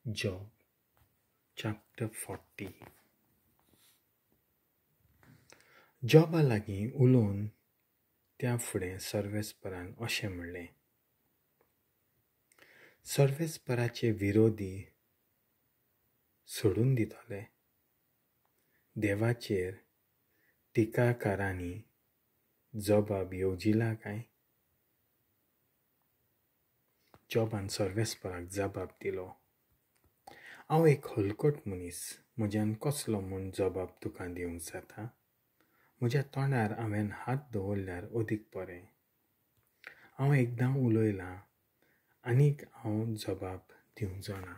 Job chapter 40. जॉबा लागीं उलोवन त्या फुडें सर्वेस्परान अशें म्हणलें, सर्वेस्पराचे विरोधी सोडून दितले, देवाचेर टिकाकारांनी जबाब येवजिला काय? जॉबान सर्वेस्पराक जबाब दिलो, हांव एक हलकट मनीस, म्हज्यान कसलो म्हूण जबाब तुका दिवंक जाता? म्हज्या तोंडार हांवें हात दवरल्यार अदीक बरें. हांव एकदां उलयलां आनीक हांव जबाब दिवचो ना.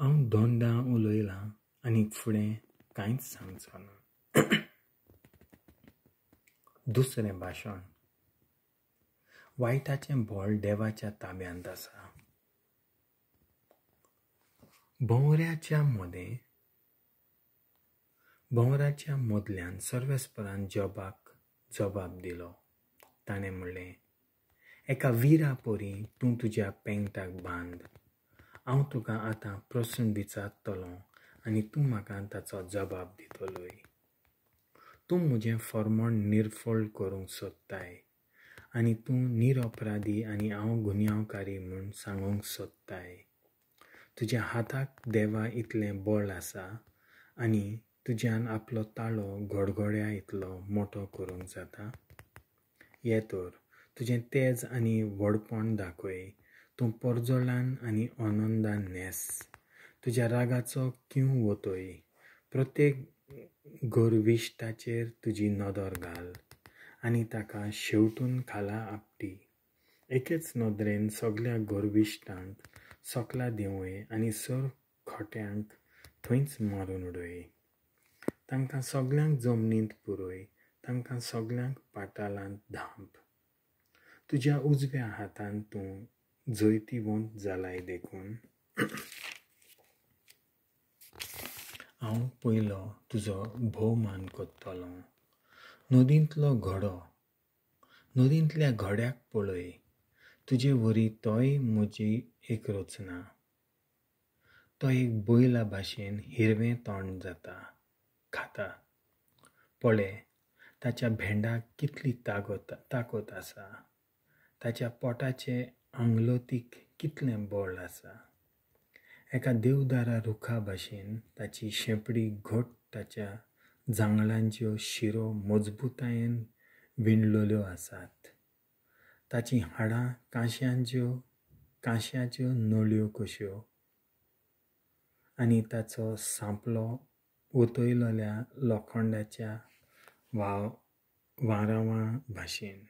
हांव दोनदां उलयलां आनीक फुडें कांयच सांगचो ना. दुसरें भाशण. वायटाचें बळ देवाच्या ताब्यांत आसा. भोंवऱ्याच्या मदल्यान सर्वेस्परान जॉबाक जबाब दिलो. ताणें म्हणलें, एका विरा परी तूं तुज्या पेंगटाक बांद. हांव तुका आतां प्रस्न विचारतलो आनी तूं म्हाका ताचो जबाब दितलोय. तूं म्हजें फर्मण निर्फळ करूंक सोदताय आनी तूं निरपराधी आनी हांव गुन्यांवकारी म्हूण सांगूंक सोदताय. तुज्या हाताक देवा इतलें बळ आसा आनी तुज्यान आपलो ताळो घडघड्या इतलो मोटो करूंक जाता. ये तर तुजें तेज आनी व्हडपण दाखय. तूं परजळान आनी आनंदान न्हेस. तुज्या रागाचो क्यूं वतय. प्रत्येक गर्विश्टाचेर तुजी नदर घाल आनी ताका शेवटून खाला आपटी. एकेच नदरेन सगल्या गर्विश्टांक सकला देंवय आनी सर खोट्यांक थंयच मारून उडय. तांकां सगल्यांक जमनींत पुरय, तांकां सगल्यांक पाताळांत धांप. तुज्या उजव्या हातान तूं जैतिवंत जालाय देखून हांव पयलो तुजो भोवमान करतलो. नदींतलो घोडो, नदींतल्या घोड्याक पळय. तुजे वरी तोय म्हजी एक रचना. तो एक बैला भाशेन हिरवें तोंड जाता खाता. पळय ताच्या भेंडाक कितली ताकत आसा. ताच्या पोटाचे आंगलोतीक कितलें बळ आसा. एका देवदारा रुखा भाशेन ताची शेंपडी घट, ताच्या जांगळांच्यो शिरो मजबूतायेन विणलेल्यो आसात. ताचीं हाडां कांश्याच्यो नळयो कश्यो आनी ताचो सांपलो ओतयलेल्या लोखंडाच्या वारांवा भाशेन.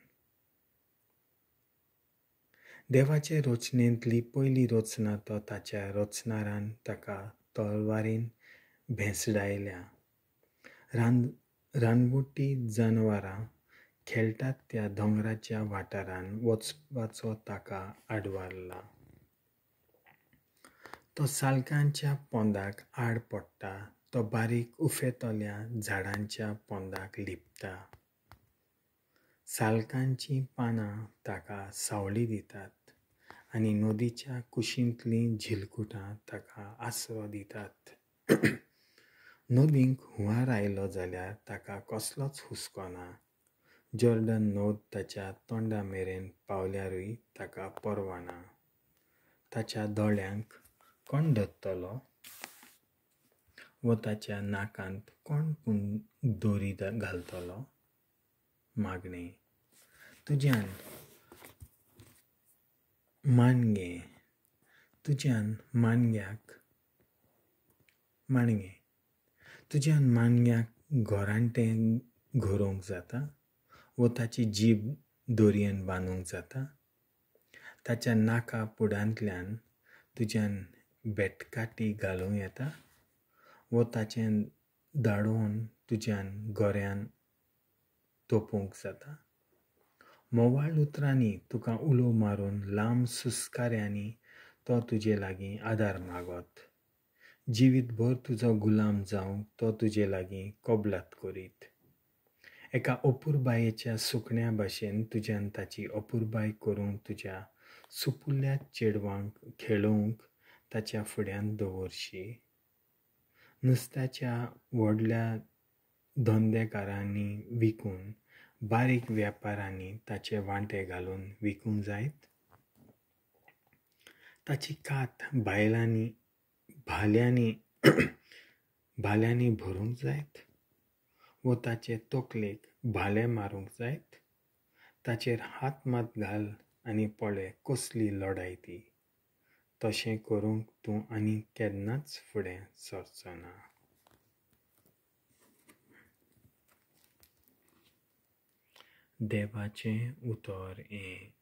देवाचे रचनेंतली पयली रचना तो ताच्या रचणारान ताका तलवारीन भेंसडायल्या. रानवटी जनावरां खेळटात त्या दोंगराच्या वाठारान वचपाचो ताका आडवारला. तो सालकांच्या पोंदाक आड पडटा. तो बारीक उफेतल्या झाडांच्या पोंदाक लिपता. सालकांचीं पानां ताका सावळी दितात आनी नदीच्या कुशींतलीं झिलकुटां ताका आसरो दितात. नदींक हुंवार आयलो जाल्यार ताका कसलोच हुस्को ना. जॉर्डन नद ताच्या तोंडा मेरेन पावल्यारूय ताका पर्वा ना. ताच्या दोळ्यांक कोण धरतलो वो ताच्या नाकांत कोण पूण दोरी घालतलो? मागणें. तुज्यान मानग्याक गोरांटें घरोवंक जाता वो ताची जीब दोरयेन बांदूंक जाता? ताच्या नाका पुडांतल्यान तुज्यान बेटकाटी घालूं येता वो ताचें दाडोवन तुज्यान गोऱ्यान तोपूंक जाता? मोवाळ उतरांनी तुका उलो मारून लांब सुस्काऱ्यांनी तो तुजे लागीं आदार मागत. जिवीतभर तुजो गुलाम जावंक तो तुजे लागीं कबलात करीत. एका अपुरबायेच्या सुकण्या भाशेन तुज्यान ताची अपुरबाय करूंक तुज्या सुपुल्ल्या चेडवांक खेळोवंक ताच्या फुड्यांत दवरशी? नुस्त्याच्या व्हडल्या धंदेकारांनी विकून बारीक व्यापारांनी ताचे वांटे घालून विकूंक जायत? ताची कात बायलांनी भाल्यांनी भाल्यांनी भरूंक जायत वो ताचे तकलेक भाले मारूंक जायत? ताचेर हात मात घाल आनी पळय कसली लडाय ती. तशें करूंक तूं आनी केन्नाच फुडें सरचो ना. देवाचें उतर हें.